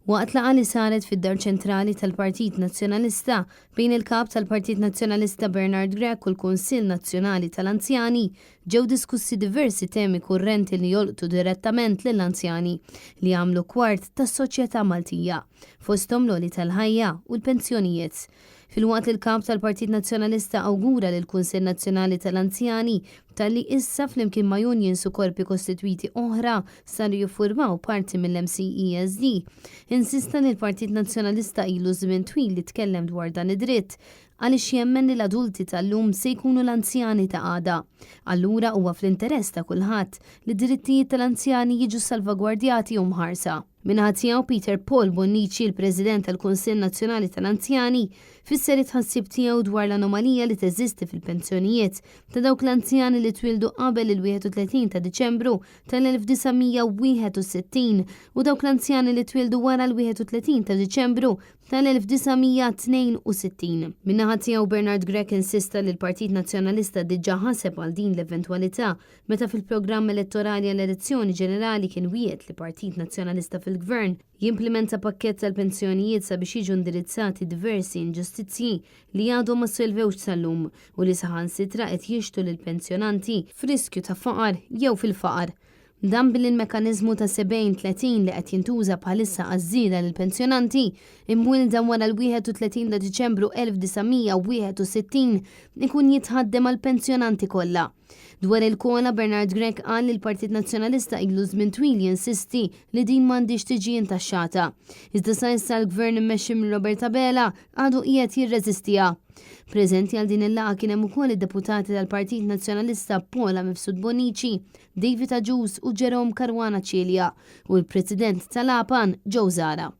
Waqt laqgħa li saret fid-Dar Ċentrali tal-Partit Nazzjonalista bejn il-Kap tal-Partit Nazzjonalista Bernard Grech u l-Kunsill Nazzjonali tal-Anzjani ġew diskussi diversi temi kurrenti li jolqtu direttament lill-anzjani li jagħmlu kwart tas-soċjetà Maltija, fosthom l-għoli tal-ħajja u l-pensjonijiet. Filwaqt li l-Kap tal-Partit Nazzjonalista awgura lill-Kunsill Nazzjonali tal-Anzjani talli issa flimkien ma' unions u korpi kostitwiti oħra saru jiffurmaw parti mill-MCESD, insista li l-Partit Nazzjonalista ilu żmien twil li tkellem dwar dan id-dritt għaliex jemmen li l-adulti tal-lum se jkunu l-anzjani ta' għada. Allura huwa fl-interess ta' kulħadd li d-drittijiet tal-anzjani jiġu salvagwardjati u mħarsa. Min-naħa tiegħu, Peter Paul Bonnici, il-President tal-Kunsill Nazzjonali tal-Anzjani, fisser it-tħassib tiegħu dwar l-anomalija li teżisti fil-pensjonijiet ta' dawk l-anzjani li twieldu qabel il-31 ta' Diċembru tal-1961 u dawk l-anzjani li twieldu wara l-31 ta' Diċembru tal-1962. Min-naħa tiegħu Bernard Grech insista li l-Partit Nazzjonalista diġà ħaseb għal din l-eventwalità Meta fil-programm elettorali għall-elezzjoni ġenerali kien wiegħed li Partit Nazzjonalista fil-Gvern jimplimenta pakkett tal-pensjonijiet sabiex jiġu indirizzati diversi inġustizzji li għadhom ma ssolvewx sal-lum u li saħansitra qed jixtu lill-pensjonanti f'riskju ta' faqar jew fil-faqar. Dan billi l-mekkaniżmu ta' 70 30 li qed jintuża bħalissa għaż-żieda lill-pensjonanti imwielda wara l-31 ta' Diċembru 1961 ikun jitħaddem għall-pensjonanti kollha. Dwar il-COLA, Bernard Grech qal li l-Partit Nazzjonalista ilu żmien twil jinsisti li din m'għandhiex tiġi intaxxata. Iżda sa issa l-Gvern immexxi minn Robert Abela għadu qiegħed jirreżistiha. Preżenti għal din il-laqgħa kien hemm ukoll id-deputati tal-Partit Nazzjonalista Paula Mifsud Bonnici, David Agius u Jerome Caruana Cilia u l-President tal-APAN Joe Zahra.